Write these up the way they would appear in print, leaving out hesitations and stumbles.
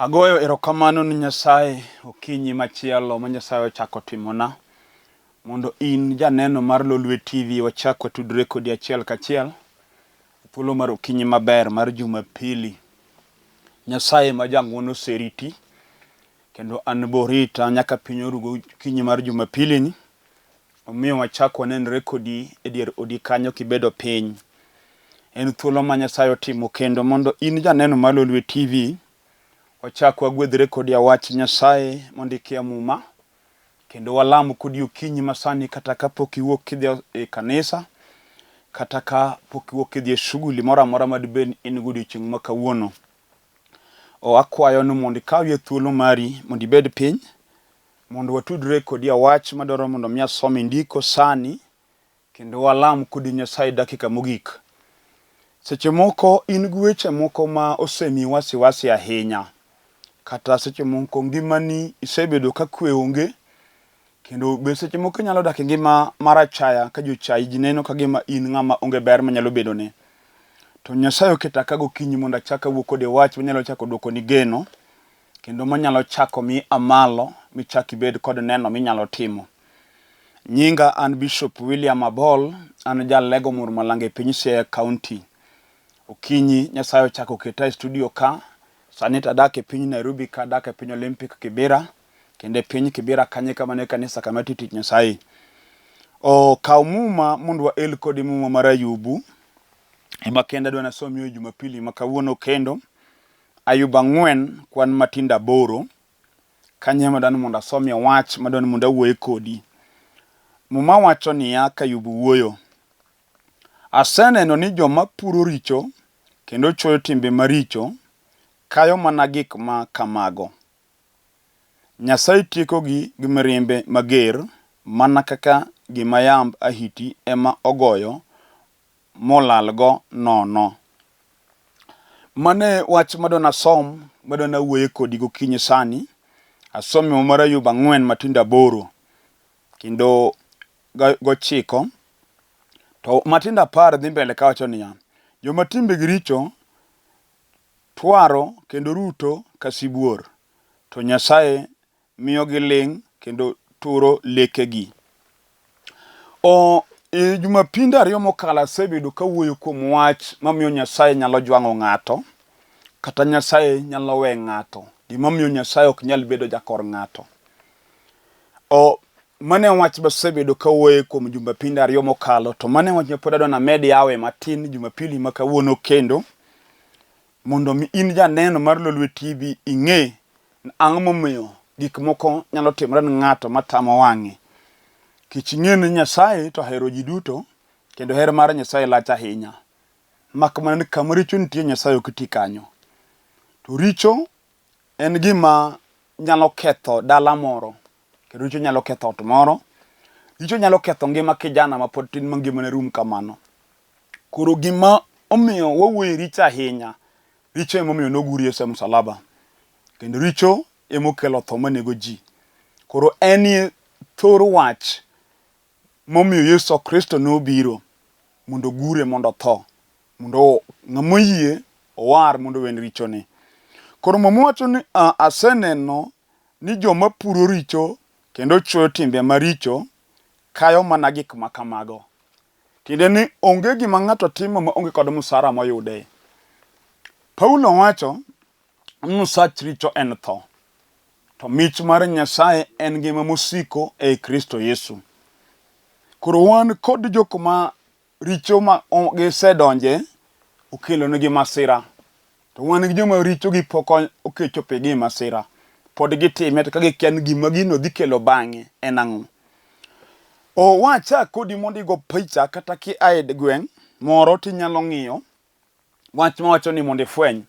Agoyo erokamano ni Nyasaye okinyi machielo ma Nyasaye ochako timona mondo in janeno mar Lolwe TV wachak watudre kodi achiel kachiel thuolo mar okinyi maber mar Jumapili. Nyasaye ma jang'wono oseriti kendo an borita nyaka piny oru gokinyi mar Jumapili ni. Omiyo wachak wanenre kodi e dier odi kanyo kibedo piny. En thuolo ma Nyasaye otimo kendo mondo in janeno mar Lolwe TV wachak wagwedhre kodi a wach Nyasaye mondiki e Muma kendo walam kodi okinyi masani kata kapok iwuok kidhi e kanisa kata ka pok iwuok kidhi e shughuli moro amora madibed ni in go odiochieng' ma kawuono. O akwayo ni mondo ikawie thuolo mari mondo ibed piny Mondo watudre kodi e wach madwaro mondo mi asom e ndiko sani kendo walam kodi Nyasaye dakika mogik. Seche moko in gi weche moko ma osemiyi wasiwasi ahinya, kata seche moko ngimani isebedo ka kwe onge, kendo be seche moko inyalo dak e ngima mar achaya ka ji ochayi, ji neno ka gima in ng'ama onge ber manyalo bedone. To Nyasaye oketa ka gokinyi mondo achak awuo kodi e wach manyalo chako dwokoni geno kendo manyalo chako mi a malo michak ibed kod neno minyalo timo. Nyinga an Bishop William Abol, an jalego Murmalang e piny Siaya County. Okinyi Nyasaye ochako oketa e studio ka, sani to adak e piny Nairobi ka adak e piny Olympic Kibera, kendo e piny Kibera kanyo eka mane kanisa kama atiyo tich Nyasaye. O, kaw muma mondo wael kodi muma mar Ayubu, ema kendo adwa nasomi e Jumapili ma kawuono kendo. Ayub ang'wen kwan matindo aboro, kanyo ema adwani mondo asomie wach madwani mondo awuoye kodi. Muma wacho niya ka Ayub wuoyo, Aseneno ni joma puro richo kendo chwoyo timbe maricho kayo mana gik ma kamago. Nyasaye tiekogi gi mirimbe mager mana kaka gima yamb ahiti ema ogoyo molalgo nono. Mano e wach madwa nasom, madwa nawuoye kodi gokinyi sani. Asomo e mar Ayub ang'wen matindo aboro kendo gochiko. To matindo apar dhi mbele kawacho niya, joma timbegi richo twaro kendo ruto ka sibuor, to Nyasaye miyo giling' kendo turo lekegi. O, e jumapinde ariyo mokalo asebedo kawuoyo kuom wach mamiyo Nyasaye nyalo jwang'o ng'ato kata Nyasaye nyalo we ng'ato, gimomiyo Nyasaye ok nyal bedo jakor ng'ato. O, mano e wach masebedo kawuoye kuom jumapinde ariyo mokalo, to mano e wach mapod adwa named yawe matin jumapili ma kawuono kendo, mondo mi in janeno mar Lolwe TV ing'e ang'o momiyo gik moko nyalo timore ne ng'ato matamo wang'e. Kech ing'e ni Nyasaye to ohero ji duto kendo hera mar Nyasaye lach ahinya. Mak mana ni kama richo nitie Nyasaye ok ti kanyo. To richo en gima nyalo ketho dala moro kendo richo nyalo ketho ot moro. Richo nyalo ketho ngima kijana ma pod tin ma ngimane rum kamano. Koro gima omiyo wawuoyo e richo ahinya, richo emomiyo nogur Yesu e msalaba. Kendo richo emokelo tho manego ji. Koro enie thor wach momiyo Yesu Kristo nobiro mondo ogure mondo otho, mondo ng'ama oyie owar mondo owen richone. Koro Muma wacho ni uh, aseneno ni joma puro richo kendo chwoyo timbe maricho kayo mana gik ma kamago. Tiende ni onge gima ng'ato timo ma onge kod musara moyude. Paulo wacho ni musach richo en tho, to mich mar Nyasaye en ngima mosiko ei Kristo Yesu. Koro wan kod jok ma richo ma gisedonje okelonegi masira. To wan gi joma richogi pok okechopogi e masira. Pod gitime to ka gikia ni gima gino dhi kelo bang'e en ang'o. Owacha kodi mondo igo picha kata kia e gweng' moro tinyalo ng'iyo wach mawacho ni mondo ifweny.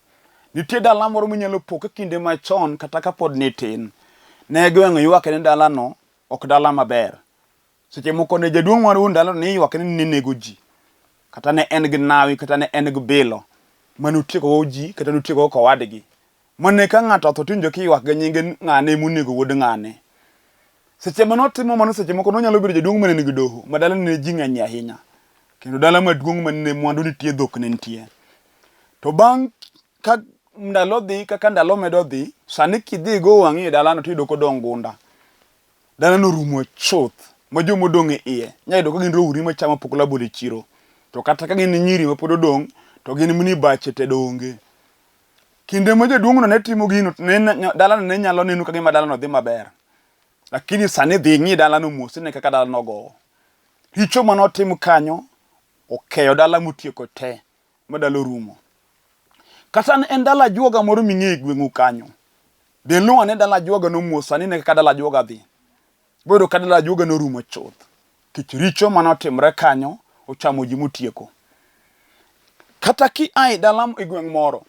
Nitie dala moro minyalo po ka kinde machon kata kapod nitin. Ne gweng' ywak ni dalano ok dala maber. Seche moko ne jaduong' mar wuon dalano ne ywak ni ne nego ji. Kata ne en gi nawi kata ne en gi bilo mane otieko go ji kata notieko go kowadgi. Mane ka ng'ato otho tiwinjo kiywak gi nyinge ni ng'ane emonego wuod ng'ane. Seche mane otimo mano seche moko nonyalo bedo jaduong' mane nigi doho ma dalane ne ji ng'enyie ahinya. Kendo dala maduong' mane mwandu nitie dhok ne nitie. To bang' ka ndalo dhi kaka ndalo medo dhi, sani kidhi igo wang'i e dalano tiyudo kodong' gunda. Dalano orumo chuth ma joma odong' e iye inya yudo ka gin rowere machamo opoko rabolo e chiro. To kata ka gin nyiri mapod odong' to gin mni bache tedo onge. Kinde ma jaduong'no ne timo gino to ne dalano ne nyalo neno ka gima dalano dhi maber. Lakini sani dhi ing'i dalano mos ine kaka dalano ogowo. Richo mane otim kanyo okeyo dala motieko te ma dala orumo. Kata ne en dala ajuoga moro ming'eyo e gweng'u kanyo. Dhi iluw ane dala ajuoga no mos sani ine kaka dala ajuoga dhi. Ibiro yudo ka dala ajuoga no orumo chuth. Nikech richo mane otimre kanyo ochamo ji motieko. Kata kia e dala e gweng' moro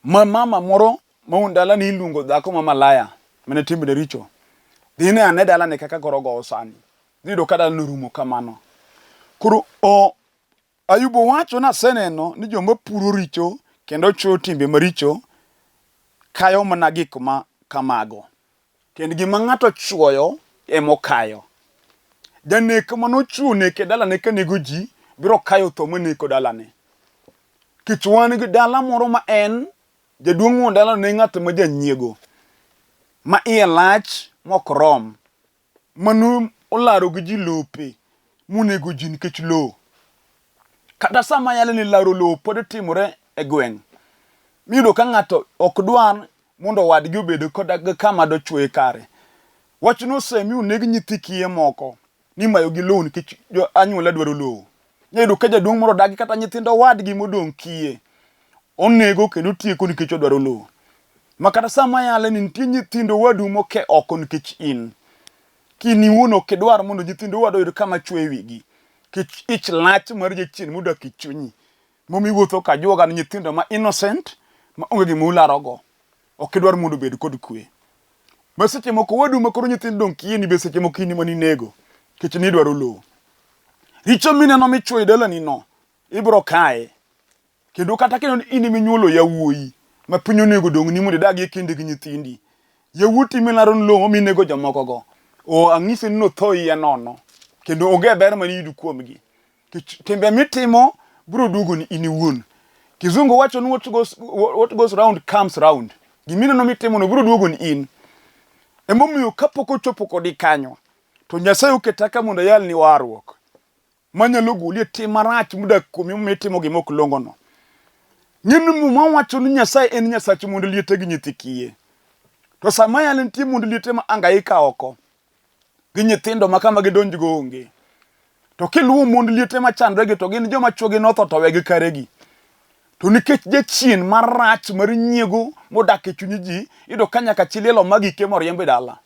ma mama moro ma wuon dala ni iluongo dhako ma malaya mane timbene richo, dhi ine ane dalane kaka koro ogowo sani. Idhi yudo ka dalano orumo kamano. Koro o Ayub wacho ni aseneno ni joma puro richo kendo chuoyo timbe maricho kayo mana gik ma kamago. Kendo gima ng'ato chuoyo ema okayo. Janek mane ochuo nek e dalane ka nego ji biro kayo tho maneko dalane. Kech wan gi dala moro ma en jaduong' wuon dalano ne ng'at ma janyiego ma iye lach mok rom. Mano olaro gi ji lope monego ji nikech lowo. Kata sama yale ni laro lowo pod timore e gweng'. Miyudo ka ng'ato ok dwar mondo wadgi obed koda gi kama dochwoye kare. Wachno osemi oneg nyithi kiye moko ni imayo gi lowo nikech jo anyuola dwaro lowo. Inyalo yudo ka jaduong' moro odagi kata nyithind owadgi modong' kiye. Onego kendo otieko nikech odwaro lowo. Ma kata sama yale ni nitie nyithind owadu moke oko nikech in. Ka in iwuon ok idwar mondo nyithind owadu oyud kama chwe e wigi. Nikech ich lach mar jachien modak e chunyi. Momiyo iwuotho ka ajuoga ni nyithindo ma innocent ma onge gima ularogo. Ok idwar mondo obed kod kwe. Ma seche moko owadu ma koro nyithindo dong' kiye ni be seche moko in ema ninego. Nikech nidwaro lowo. Richo mineno michwo e dalani no, ibiro kaye. Kendo kata kineno ni in ema inyuolo yawuoyi ma piny onego odong'ni mondo idagie kendi gi nyithindi, yawuoti milaro ni lowo minego jomokogo, o ang'isi ni notho iye nono, kendo onge ber ma niyud kuomgi. Nikech timbe mitimo biro duogoni in iwuon. Kizungu wacho ni what goes round comes round. Gimineno mitimono biro duogoni in. Emomiyo kapok ochopo kodi kanyo, to Nyasaye oketa ka mondo ayalni warruok. manyalo goli e tim marach modak kuomi momiyo itimo gima ok long'ono. Ng'e ni Muma wacho ni Nyasaye en Nyasach mond liete gi nyithi kiye. To sama yale nitie mond liete ma angaika oko gi nyithindo ma kama gidonjgo onge. To kiluwo mond liete ma chandre gi to gin joma chwogi notho to wegi karegi. To nikech jachien marach mar nyiego modak e chuny ji, iyudo ka nyaka chi liel omagi ke moriemb e dala.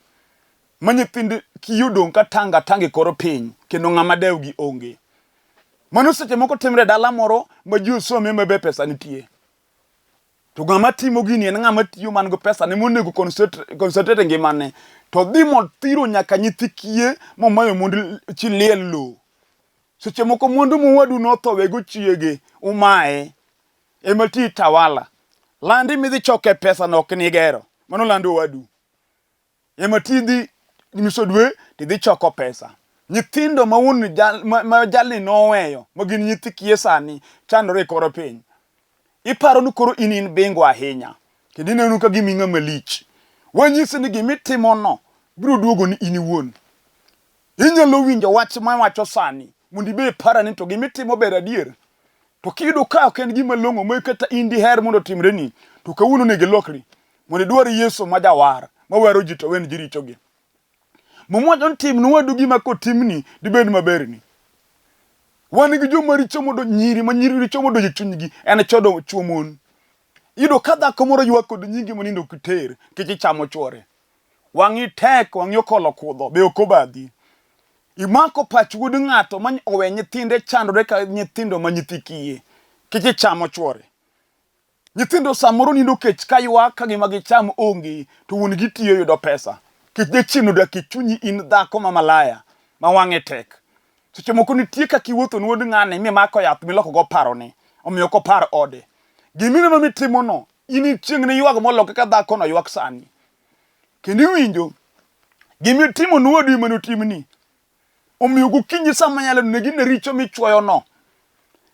Ma nyithind kiye odong' ka tanga tanga e kor piny kendo ng'ama dewgi onge. Mano seche moko timre e dala moro ma ji osome ma be pesa nitie. To ng'ama timo gini en ng'ama tiyo man gi pesa ne monego concentrate e ngimane. To dhi mothiro nyaka nyithi kiye momayo mond chi liel lowo. Seche moko mwandu mowadu notho wego chiege umaye ema ti tawala. Landi midhi choke pesa no ok nigero. Mano lando owadu. Ema tidhi nyiso dwe tidhi choko pesa. Nyithindo ma wuon jal, ma, ma jalni noweyo ma gin nyithi kiye sani chandore e kor piny. Iparo ni koro in in bingwa ahinya kendo ineno ka gima ing'ama lich. Wanyisi ni gima itimono biro duogo ni in iwuon. Inyalo winjo wach mawacho sani mondo ibe ipara ni to gima itimo ber adier. To kiyudo ka ok en gima long'o ma kata in diher mondo otimreni, to kawuono onego ilokri mondo idwar Yesu ma jawar ma waro ji to wen ji richogi. Muma wacho ni tim ne wadu gima kotimni dibed maberni. Wan gi joma richo mondo nyiri ma nyiri richo modonjo e chunygi en chodo chwo mon. Iyudo ka dhako moro ywak kod nyingi monindo ok iter nikech ichamo chwore. Wang'i tek, wang'i okolo kudho, be ok obadhi. Imako pach wuod ng'ato ma owe nyithinde chandore ka nyithindo ma nyithi kiye kech ichamo chwore. Nyithindo samoro nindo kech ka ywak ka gima gicham onge to wuon gi tiyo yudo pesa. Kech jachien odak e chunyi in dhako ma malaya ma wang'e tek. Seche moko nitie kaka iwuotho ne wuod ng'ane mimako yath miloko go parone omiyo ok opar ode. Gimineno mitimono in chieng' niywag molo kaka dhakono ywak sani. Kendo iwinjo gimitimo ne wadu ema notimni. Omiyo gokinyi sama yalo ne gine richo michwoyono.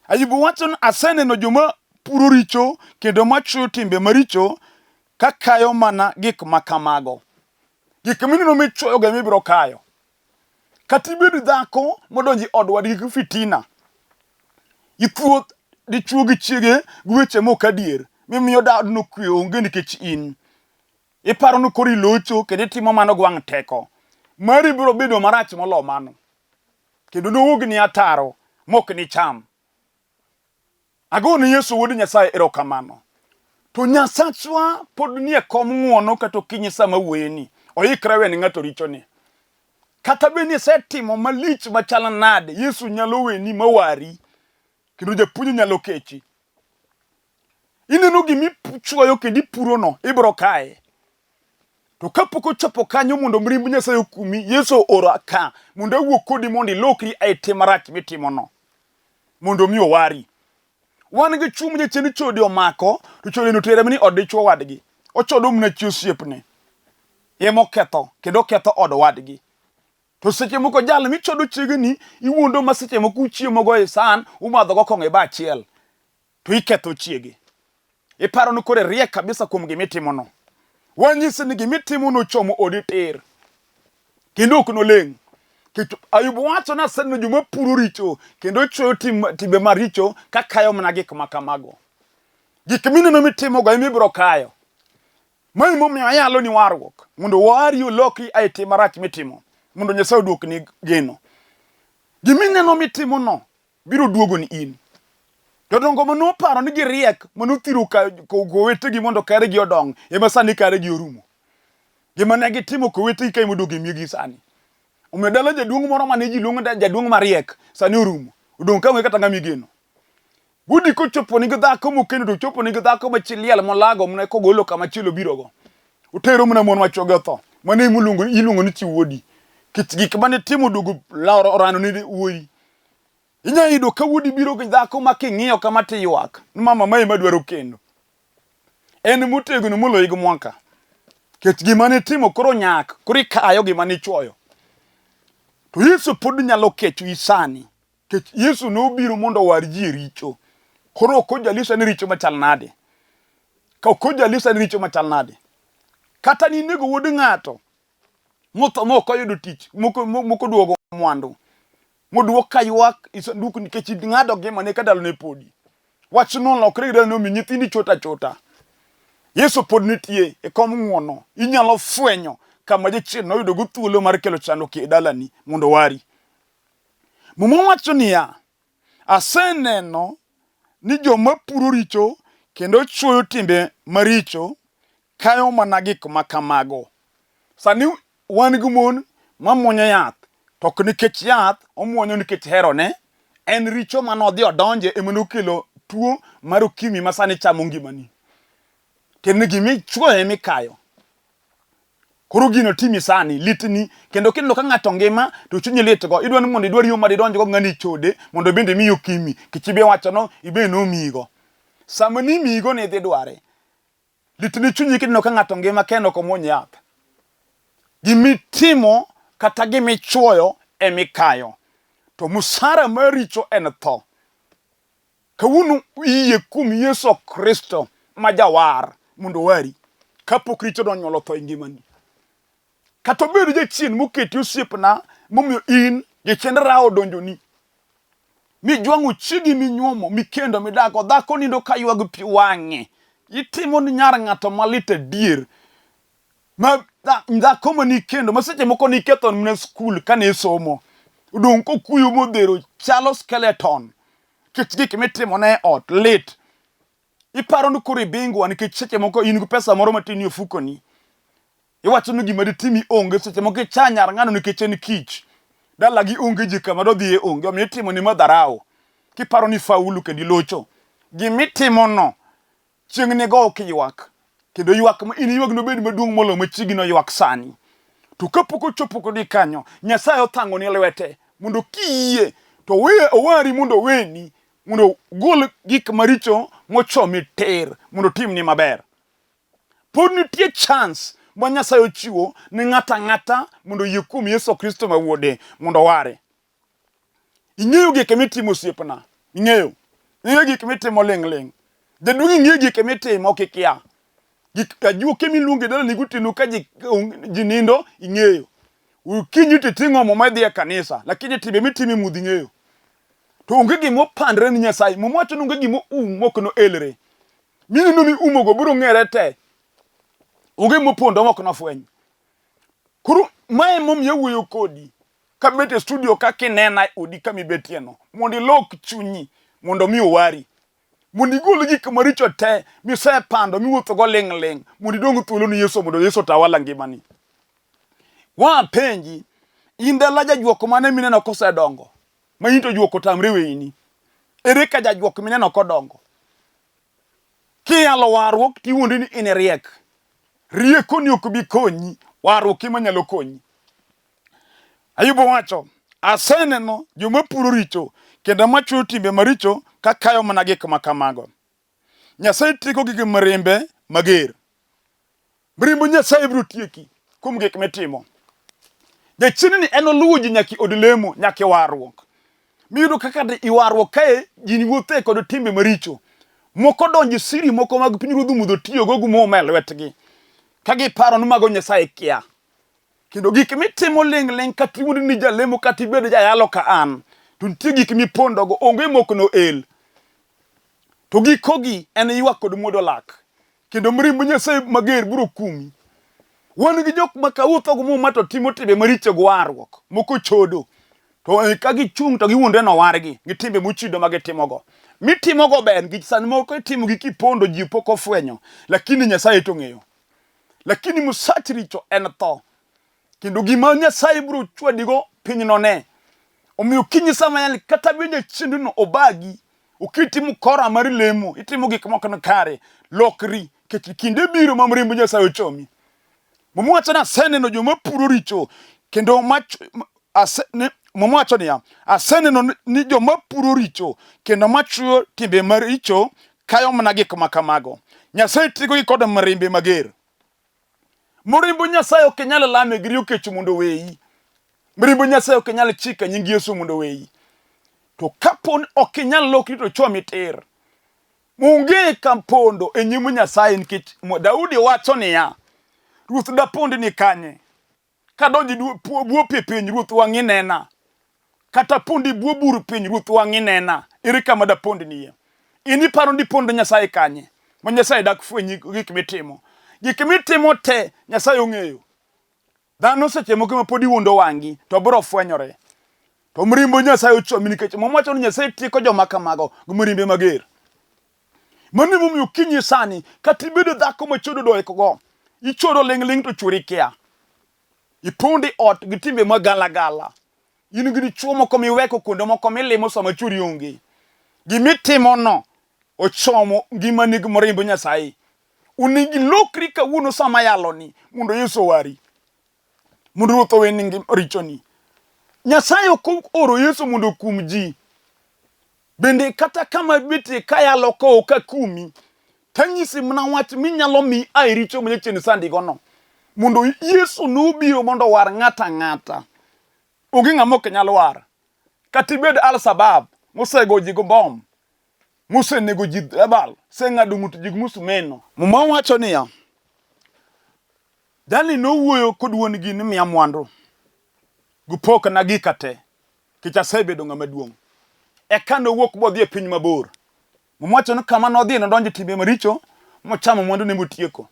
Ayubu wacho ni aseneno joma puro richo kendo ma chwoyo timbe maricho ka kayo mana gik ma kamago. Gik mineno michwoyogo ema ibiro kayo. Kata ibed dhako modonjo e od wadgi gi fitina, ithuo dichwo gi chiege gi weche mok adier, mimiyo dodno kwe onge nikech in. Iparo ni koro ilocho kendo itimo mano gi wang' teko. Mari biro bedo marach molo mano. Kendo nowuogni ataro mok nicham. Ago ne Yesu Wuod Nyasaye erokamano. To Nyasachwa pod nie kom ng'wono kata okinyi sama wuoyeni. Oikre wene ng'ato richone. Kata bed ni isetimo malich machal nade, Yesu nyalo weni mawari. Kendo japuonj nyalo kechi. Ineno gima ichwoyo kendo ipurono, ibiro kaye. To kapok ochopo kanyo mondo mirimb Nyasaye okumi, Yesu oora ka mondo awuo kodi mondo ilokri e tim marach mitimono, mondo omi owari. Wan gi chwo ma jachien chode omako, to chodeno otere ni od dichwo wadgi. Ochodo mana chi osiepne. Ema oketho, kendo oketho od wadgi. To seche moko jal michodo chiegni, iwuondo ma seche moko uchiemogo e san, umadhogo kong'o e ba achiel. To iketho chiege. Iparo ni koro iriek kabisa kuom gima itimono. Wanyisi ni gima itimono ochomo odi tir. Kendo ok noleng'. Nikech Ayub wacho ni aseneno joma puro richo kendo chwoyo tim, timbe maricho ka kayo mana gik ma kamago. Gik mineno mitimogo ema ibiro kayo. Ma emomiyo ayalo ni warruok mondo owari olokri ae tim marach mitimo mondo Nyasaye oduokni geno. Gima ineno mitimono biro duogo ni in. Jodongo ma noparo ni giriek ma nothiro kowetegi mondo karegi odong ema sani karegi orumo. Gima ne gitimo kowetegi ka ema oduogo e miyegi sani. Omiyo dala jaduong' moro mane ji luongo ni jaduong' mariek sani orumo. Odong' ka onge kata ng'ama igeno. Budi kochopo ni gi dhako mokendo to ochopo ni gi dhako ma chi liel molago mana kogolo kama chielo birogo. Otero mana mon ma chwogi otho. Mano ema iluongo ni chi wuodi. Kech gik mane timo oduogo loro orano ni wuoyi. Inya yudo ka wuodi biro gi dhako ma king'iyo kama tiywak ni mama mae ema dwaro kendo. En motegno moloyi gi mwaka. Kech gima nitimo koro nyak, koro ikayo gima nichwoyo. To Yesu pod nyalo kecho sani. Kech Yesu nobiro mondo owar ji e richo. Koro ok ojalisa ni richo machal nade. Ka ok ojalisa ni richo machal nade. Kata ninego wuod ng'ato motho mok oyudo tich, mok oduogo mwandu. Moduok ka ywak e sanduk nikech ing'ado ngimane ka ndalone podi. Wach nolokre gi ndalone omiyo nyithindi chot achota. Yesu pod nitie e kom ng'wono. Inyalo fwenyo kama jachien noyudogo thuolo mar kelo chandruok e dalani mondo owari. Muma wacho niya, Aseneno ni joma puro richo kendo chwoyo timbe maricho kayo mana gik ma kamago. Sani wan gi mon ma muonyo yath, to ok nikech yath, omuonyo nikech herone. En richo mane odhi odonje ema nokelo tuo mar okimi ma sani chamo ngimani. Tiende ni gima ichwoyo ema ikayo. Koro gino timi sani, litni, kendo kineno ka ng'ato ngima to chunyi litgo, idwa ni mondo idwar yo ma didonjgo ng'ani chode mondo bende imiyi okimi, kech ibe wacho no ibe nomiyigo. Sama nimiyigo ni idhi dware. Litni chunyi kineno ka ng'ato ngima ka en ok omuony yath. Gimitimo kata gimichuoyo emikayo. To musara mar richo en tho. Kawuono iyie kuom Yesu Kristo ma jawar mondo owari kapok richo nonyuolo tho e ngimani. Kata obedo jachien moketi osiepna momiyo in jachiend rawo odonjoni. Mijwang'o chiegi minyuomo mikendo midako dhako nindo ka ywago pi wang'e. Itimo ni nyar ng'ato malit adier. Ma dhako ma nikendo ma seche moko niketho mana skul kane isomo. Odong' kokuyo modhero chalo skeleton. Nikech gik mitimo ne e ot lit. Iparo ni koro ibingwa nikech seche moko in gi pesa moro matin e ofukoni. Iwacho ni gima ditimi onge seche moko icha nyar ng'ano nikech en kich. Dalagi onge ji kama dodhiye onge omiyo itimo ni madharau. Kiparo ni faulu kendo ilocho. Gimitimono chieng' nigo kiywak kendo ywak ma in ywak nobed maduong' moloyo ma chiegi noywak sani. To kapok ochopo kodi kanyo, Nyasaye othang'oni lwete mondo kiyie to owari mondo oweni mondo ogol gik maricho mochomi tir mondo otimni maber. Pod nitie chance ma Nyasaye ochiwo ne ng'ato ang'ata mondo oyie kuom Yesu Kristo ma wuode mondo oware. Ing'eyo gik mitimo osiepna. Ing'eyo. Ing'eyo gik mitimo ling' ling'. Jaduong' ing'e gike mitimo ok ikia. Gik ajuoke miluongo e dalani gotieno ka ji, ji nindo ing'eyo. Okinyi to iting'o muma idhi e kanisa, lakini timbe mitimo e mudho ing'eyo. To onge gima opandre ni Nyasaye. Muma wacho ni onge gima oum mok noelre. Mineno miumogo biro ng'ere te. Onge mopondo mok nofweny. Koro mae emomiyo awuoyo kodi kabet e studio ka kinena e odi kama ibetieno mondo ilok chunyi mondo mi owari. Mondo igol gik maricho te misepando miwuothogo ling' ling' mondo idong' thuolo ni Yesu mondo Yesu otawala ngimani. Wapenji, in dala jajuok mane mineno kosedongo ma in to juok otamre weyini? Ere ka jajuok mineno kodongo? Kiyalo warruok tiwuondi ni in riek. Riekoni ok bi konyi, warruok ema nyalo konyi. Ayub owacho, aseneno joma puro richo kendo machuo timbe maricho ka kayo mana gik ma kamago. Nyasaye tiekogi gi mirimbe mager. Mirimb Nyasaye biro tieki kuom gik mitimo. Jachien-ni en oluwo ji nyaka e od lemo, nyaka e warruok. Miyudo kaka i warruok kae ji wuothe kod timbe maricho. Moko donjo e siri moko mag pinyruodh mudho tiyogo gi muma e lwetgi. Ka giparo ni mago Nyasaye kia. Kendo gik mitimo ling' ling' kata iwuondi ni jalemo kata ibed jayalo ka an, to nitie gik mipondogo, onge mok noel. To gikogi en ywak kod muodo lak. Kendo mirimb Nyasaye mager biro kumi. Wan gi jok ma kawuotho gi muma to timo timbe maricho gi warruok, moko chodo. To eh, ka gichung' to giwuondre ni owargi gi timbe mochido ma gitimogo. Mitimogo ber nikech sani moko itimogi kipondo ji pok ofwenyo, lakini Nyasaye to ong'eyo. Lakini msach richo en tho. Kendo gima Nyasaye biro chwadigo piny none. Omiyo kinyi sama yali kata bende jachien no obagi, oketi mkora mar lemo, itimo gik moko ni kare, lokri, nikech kinde biro ma mirimb Nyasaye ochomi. Muma wacho ni aseneno joma puro richo kendo mach, ase, ne, Muma wacho niya, aseneno ni joma puro richo kendo machuo timbe maricho kayo mana gik ma kamago. Nyasaye tigogi kod mirimbe mager. Mirimb Nyasaye ok inyal lame gi riyo kech mondo oweyi. Mirimb Nyasaye ok inyal chiko e nying Yesu mondo oweyi. To kapo ni ok inyal lokri to chomi tir. Onge kapondo e nyim Nyasaye nikech Daudi wacho niya, Ruoth dapond ni kanye? Kadonjo e bwo pi piny, Ruoth wang'i nena. Kata pondo e bwo bur piny, Ruoth wang'i nena. Ere kama dapondnie? In iparo ni dipondo Nyasaye kanye? Ma Nyasaye dak fwenyi gik mitimo. Gik mitimo te Nyasaye ong'eyo. Dhano seche moko ma pod iwuondo wang'i to biro fwenyore. To mirimbo Nyasaye ochomi nikech Muma wacho ni Nyasaye tieko joma kamago gi mirimbe mager. Mano emomiyo okinyi sani kata ibedo dhako ma chodo doikogo, ichodo ling' ling' to chwori kia. Ipondo e ot gi timbe ma galagala. In gi dichuo moko miweko kuonde moko milimo sama chwori onge. Gimitimono ochomo ngimani gi mirimb Nyasaye. Onego ilokri kawuono sama ayaloni mondo Yesu owari. Mondo Ruoth oweni richoni. Nyasaye ok ooro Yesu mondo okum ji. Bende kata kama betie kayalo ka ok akumi, tanyisi mana wach minyalo mi a e richo ma jachien sandigono. Mondo Yesu nobiro mondo owar ng'ato ang'ata. Onge ng'ama ok nyal war. Kata ibed Al Sabab mosego ji gi bom, mosenego ji ebal, seng'ado ng'ut ji gi musumeno. Muma wacho niya, Jalni nowuoyo kod wuon-gi ni miya mwandu, gipokna gika te. Nikech asebedo ng'ama duong'. Eka nowuok modhi e piny mabor. Muma wacho ni kama nodhiye nodonjo e timbe maricho mochamo mwandune motieko.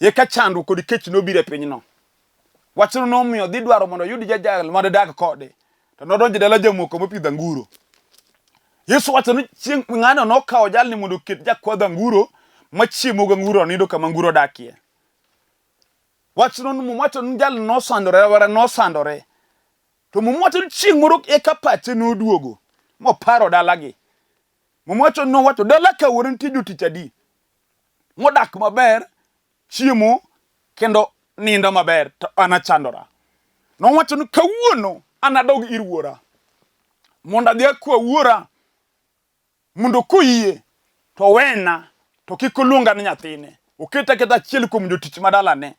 Eka chandruok kod kech nobiro e pinyno. Wachno nomiyo odhi dwaro mondo oyud jajal ma dodag kode. To nodonjo e dala jamoko mopidho anguro. Yesu wacho ni chieng' ng'ano nokawo jalni mondo oket jakwadh anguro machiemo gi anguro nindo kama anguro odakie. Wachno Muma wacho ni jalno nosandore rawera nosandore. To Muma wacho ni chieng' moro eka pache noduogo moparo dalagi. Muma wacho ni nowacho dala ka wuoro nitie jotich adi modak maber, chiemo kendo nindo maber to an achandora. Nowacho ni kawuono anadog ir wuora mondo adhi akwa wuora mondo koyie to owena to kik oluonga ni nyathine, oketa aketa achiel kuom jotich ma dalane.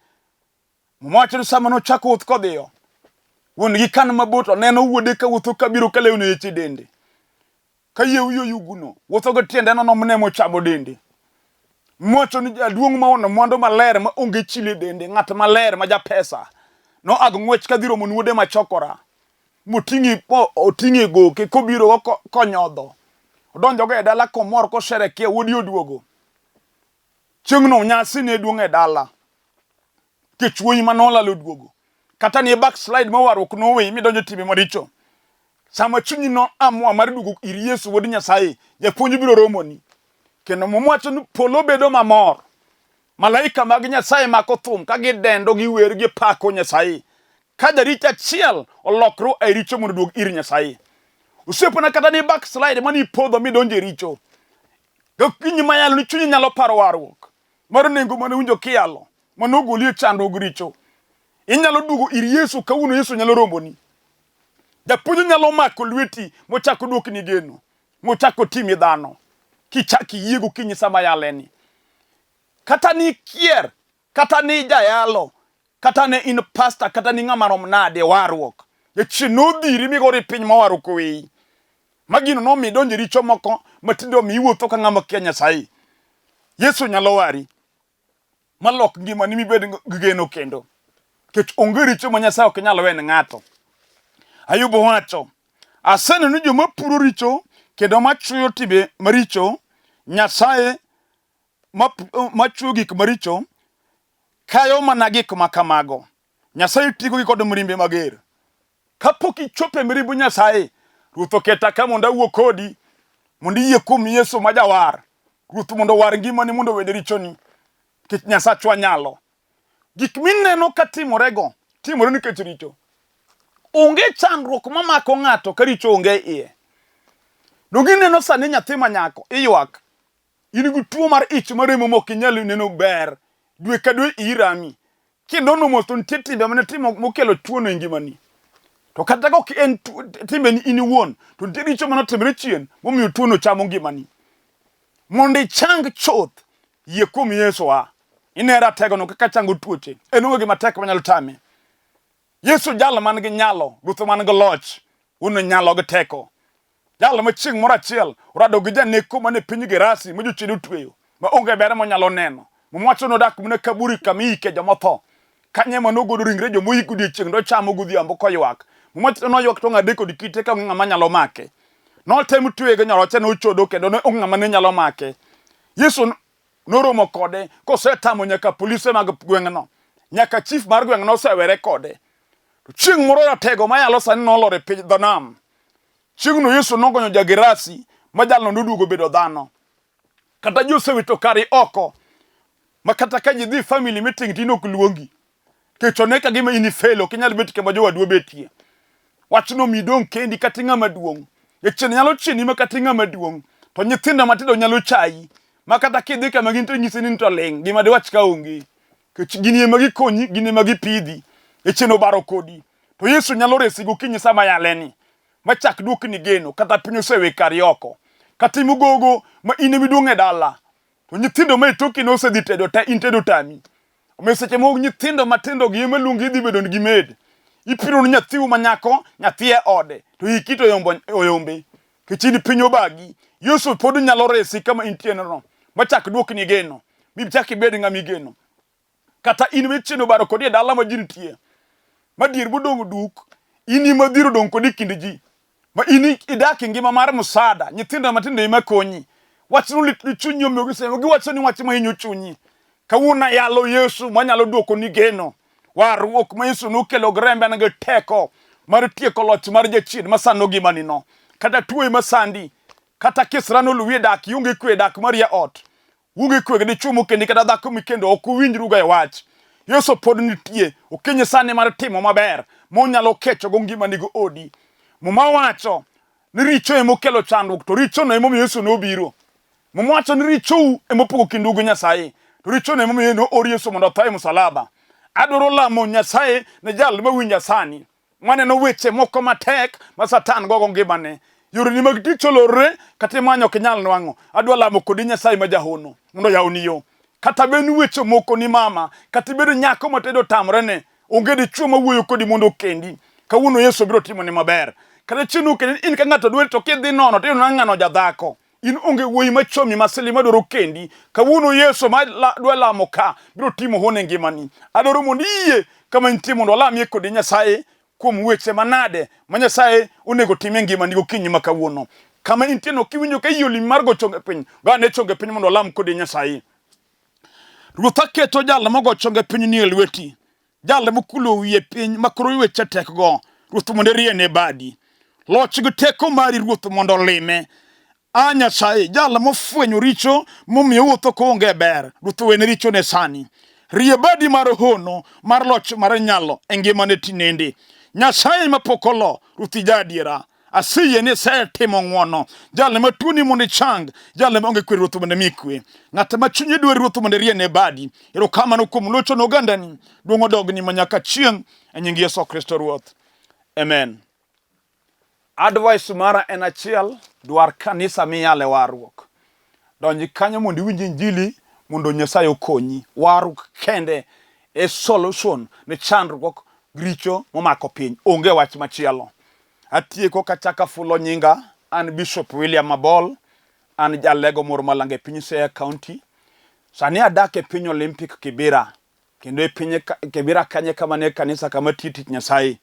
Muma wacho ni sama nochako wuoth kodhiyo, wuon gi kan mabor to neno wuode ka wuotho kabiro ka lewni oyecho e dende. Ka yie wiye oyuguno, wuotho gi tiende nono mne mochamo dende. Mwacho ni jaduong' ma ono mwandu maler ma onge chilo e dende, ng'at maler ma japesa. Noag ng'wech kadhi romo ni wuode machokora. Moting'e oting'e goke kobiro go konyodho. Odonjogo e dala komor kosherekea wuodi oduogo. Chieng'no nyasi ne duong' e dala. Nikech wuoyi ma nolal oduogo. Kata ni e backslide ma warruok noweyi midonjo e timbe maricho. Sama chunyi no amua mar duogo ir Yesu wuod Nyasaye, japuonj biro romoni. Kendo Muma wacho ni polo bedo mamor. Malaika mag Nyasaye mako thum ka gidendo, giwer, gipako Nyasaye. Ka jaricho achiel olokro e richo mondo oduog ir Nyasaye. Osiepena kata ni backslide mani ipodho midonjo e richo. Gokinyi mayalo ni chunyi nyalo paro warruok mar nengo mane winjo kiyalo mane ogoli e chandruok richo. Inyalo duogo ir Yesu kawuono Yesu nyalo romboni. Japuonj nyalo mako lweti mochako duokni geno, mochako timi dhano. Kichak iyie gokinyi sama yaleni. Kata ni kier, kata ni jayalo, kata ne in pasta, kata ni ng'ama rom nade warruok. Jachien nodhiri migori piny ma warruok oweyi. Ma gino nomiyo idonjo e richo moko ma tinde omiyo iwuotho ka ng'ama kia Nyasaye. Yesu nyalo wari malok ngimani mibed gi geno kendo. Nikech onge richo ma Nyasaye ok nyal wene ng'ato. Ayub wacho, aseneno ni joma puro richo kendo machuyo timbe maricho, Nyasaye machuyo gik maricho kayo mana gik ma kamago. Nyasaye tiekogi kod mirimbe mager. Kapok ichopo e mirimb Nyasaye, Ruoth oketa ka mondo awuo kodi, mondo iyie kuom Yesu ma jawar. Ruoth mondo owar ngimani mondo owene richoni. Nikech Nyasachwa nyalo. Gik mineno ka timorego, timore nikech richo. Onge chandruok mamako ng'ato ka richo onge e iye. Donge ineno sani nyathi ma nyako iywak In gi tuo mar ich maremo mok inyal neno ber. Dwe ka dwe iyi rami. Kinono mos to nitie timbe mane timo mokelo tuono e ngimani. To kata ka ok en timbeni in iwuon, to nitie richo mane otimre chien momiyo tuono chamo ngimani. Mondo ichang chuth, yie kuom Yesu a. Ine rategono kaka chango tuoche. En onge gima tek manyalo tame. Yesu jal man gi nyalo, Ruoth man gi loch, wuon nyalo gi teko. Jal ma chieng' moro achiel orado gi janeko man e piny Gerasi ma jochiende otweyo, ma onge ber monyalo neno. Muma wacho ni odak mana kaburi kama iyike joma otho. Kanyo ema nogodo ringre joma oyik odiechieng' to ochamo godhiambo koywak. Muma wacho ni noywak tong' adek kod kite ka onge ng'ama nyalo make. Notem tweye gi nyoroche nochodo kendo ne onge ng'ama ne nyalo make. Yesu noromo kode kosetamo nyaka polise mag gweng'no. Nyaka chief mar gweng'no osewere kode. To chieng' moro ratego mayalo sani nolor e piny dho nam. Chieng'no Yesu nogonyo ja-Gerasi ma jalno noduogo bedo dhano. Kata ji osewito kari oko ma kata ka ji dhi family meeting to in ok luongi. Nikech one ka gima in ifel ok inyal bet kama jowadu obetie. Wachno mi idong' kendi kata ing'ama duong'. Jachien nyalo chieni ma kata ing'ama duong' to nyithindo matindo nyalo chayi ma kata kidhi kama gintie nyisi ni to ling' gima diwach ka onge. Nikech gini ema gikonyi, gini ema gipidhi. Jachien obaro kodi. To Yesu nyalo resi gokinyi sama yaleni machak duokni geno kata piny osewe kari oko. Kata imugogo ma in ema iduong' e dala to nyithindo ma e toki nosedhi tedo te in tedo tami. Omiyo seche moko nyithindo matindo gi ema luongi idhi bedo gi maid. Ipiro ni nyathiu ma nyako nyathi e ode to hiki to oyombo oyombe. Nikech in piny obagi. Yesu pod nyalo resi kama intie no machak duokni geno michak ibed ng'ama igeno. Kata in wecheni obaro kodi e dala ma ji nitie. Ma dier modong' duk, in ema dhier odong' kodi e kind ji. Ma in idak e ngima mar msaada, nyithindo matindo ema konyi. Wachno lit ni chunyi omiyo gisemo giwacho ni wach mahinyo chunyi. Kawuono ayalo Yesu manyalo dwokoni geno. Warruok ma Yesu nokelo gi rembe en gi teko mar tieko loch mar jachien masando ngimanino. Kata tuo ema sandi, kata kisra noluwi e dak, ionge kwe e dak mari e ot. Uonge kwe gi dichwo mokendi kata dhako mikendo, ok uwinjruga e wach. Yesu pod nitie okinyi sani mar timo maber monyalo kechogo ngimani gi odi. Muma wacho ni richo ema okelo chandruok to richono emomiyo Yesu nobiro. Muma wacho ni richou ema opogo kindu gi Nyasaye to richono emomiyo noor Yesu mondo otho e msalaba. Adwaro lamo Nyasaye ne jal mawinja sani. Waneno weche moko matek ma Satan gogo ngimane. Yoreni mag tich olorre kata imanyo ok inyal nwang'o. Adwa lamo kodi Nyasaye ma jahono mondo oyawni yo. Kata bed ni weche moko ni mama, kata ibedo nyako ma tedo otamre ne, onge dichwo ma wuoyo kodi mondo okendi. Kawuono Yesu biro timoni maber. Kata chieng' kendo in ka ng'ato dwari to kidhi nono to iyudo na ng'ano jadhako. In onge wuoyi machomi masili madwaro kendi. Kawuono Yesu ma la, dwa lamo ka biro timo hono e ngimani. Adwaro mondo iyie kama intie mondo walamie kodi Nyasaye kuom weche manade ma Nyasaye onego tim e ngimani gokinyi ma kawuono. Kama intie no kiwinjo ka iyie olimi mar go chonge piny, go ane chonge piny mondo walam kodi Nyasaye. Ruoth aketo jal mogo chonge piny ni e lweti. Jal mokulo wiye piny ma koro weche tekgo, Ruoth mondo iriene badi. Loch gi teko mari Ruoth mondo olime. A Nyasaye, jal mofwenyo richo momiyo owuotho koonge ber, Ruoth wene richone sani. Rie badi mar hono mar loch mar nyalo e ngimane tinende. Nyasaye mapok olo, Ruoth ija adiera. Aseyie ni isetimo ng'wono. Jal ma tuoni mondo ichang, jal ma onge kwe Ruoth mondo imi kwe. Ng'at ma chunye dwari Ruoth mondo iriene badi. Erokamano kuom locho ne ogandani. Duong' odogni ma nyaka chieng' e nying Yesu Kristo Ruoth. Amen. Advice mara en achiel, dwar kanisa miyale warruok. Donj kanyo mondo iwinj injili mondo Nyasaye okonyi. Warruok kende e solution ne chandruok richo momako piny. Onge wach machielo. Atieko kachako afulo nyinga, an Bishop William Mabol, an jalego moro malanga e piny Siaya County. Sani adak e piny Olympic Kibera, kendo e piny Kibera kanyo kama ne kanisa kama tiyo tich Nyasaye.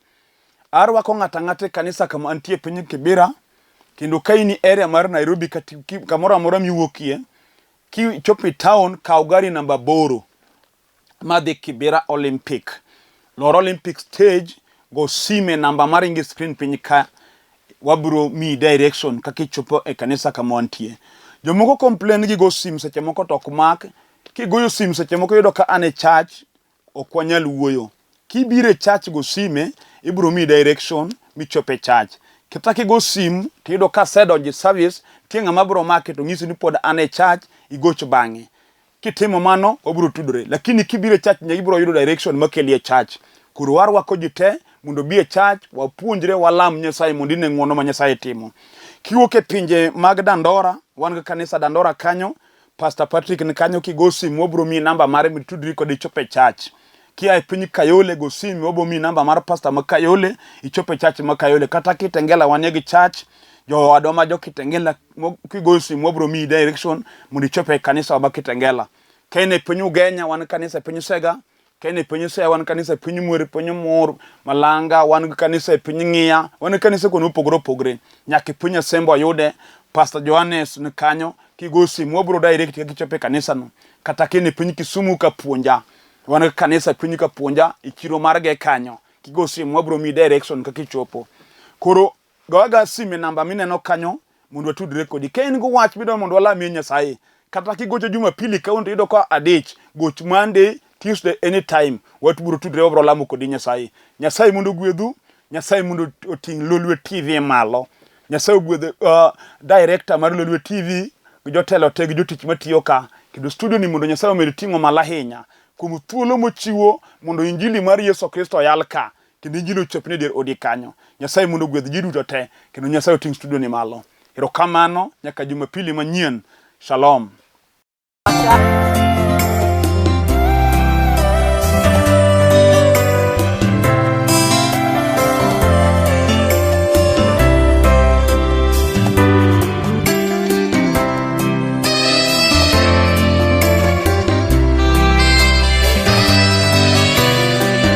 Arwako ng'ato ang'ata e kanisa kama antie e piny Kibera, kendo ka in e area mar Nairobi kata kamoro amora miwuokie, kichopo e town kaw gari namba 8 madhi Kibera Olympic. Lor Olympic stage, go sime namba maringo e screen piny ka, wabiro miyi direction kaka ichopo e kanisa kama wantie. Jomoko complain gi go sim seche moko to ok mak. Kigoyo sim seche moko iyudo ka an e church ok wanyal wuoyo. Kibiro e church go sime, ibiro miyi direction michop e church. Kata kigo sim tiyudo ka asedonjo e service, nitie ng'ama biro maki to nyisi ni pod an e church, igoch bang'e. Kitimo mano, wabiro tudore. Lakini kibiro e church, nyaka ibiro yudo direction makeli e church. Koro warwako ji te mondo obi e church, wapuonjre, walam Nyasaye mondo ine ng'wono ma Nyasaye timo. Kiwuok e pinje mag Dandora, wan gi kanisa Dandora kanyo, Pastor Patrick ni kanyo, kigo simu wabiro miyi namba mare mitudri kode ichop e church. Kia e piny Kayole, go simu wabiro miyi namba mar pastor ma Kayole, ichop e church ma Kayole. Kata Kitengela wanie gi church, jowadwa ma jo Kitengela kigoyo simu wabiro miyi direction mondo ichop e kanisa ma Kitengela. Ka in e piny Ugenya, wan kanisa e piny Sega, ka in e piny Siaya, wan kanisa e piny Mweri, piny Mur, Malanga, wan gi kanisa e piny Ng'iya, wan gi kanisa kuonde mopogore opogore. Nyaka e piny Asembo ayude, Pastor Johannes ni kanyo, kigoyo simu wabiro direct kaka ichopo e kanisano. Kata ka in e piny Kisumu Kapuonja, wan gi kanisa e piny Kapuonja e chiro mar ge kanyo, kigo simu wabiro miyi direction kaka ichopo. Koro Go aga simu e namba mineno kanyo mondo watudre kodi. Ka in gi wach midwaro mondo walamie Nyasaye, kata kigocho Jumapili kawuono to iyudo ka adich, goch Monday, Tuesday, anytime. Wabiro tudre wabiro lamo kodi Nyasaye. Nyasaye mondo ogwedhu, Nyasaye mondo oting' Lolwe TV malo. Nyasaye ogwedh director mar Lolwe TV gi jotelo te gi jotich matiyo ka. Kendo studio ni mondo Nyasaye omed ting'o malo ahinya kuom thuolo mochiwo mondo injili mar Yesu Kristo oyal ka. Kendo injili ochopni e dier odi kanyo. Nyasaye mondo ogwedh ji duto te, kendo Nyasaye oting' studio ni malo. Erokamano, nyaka Jumapili manyien. Shalom.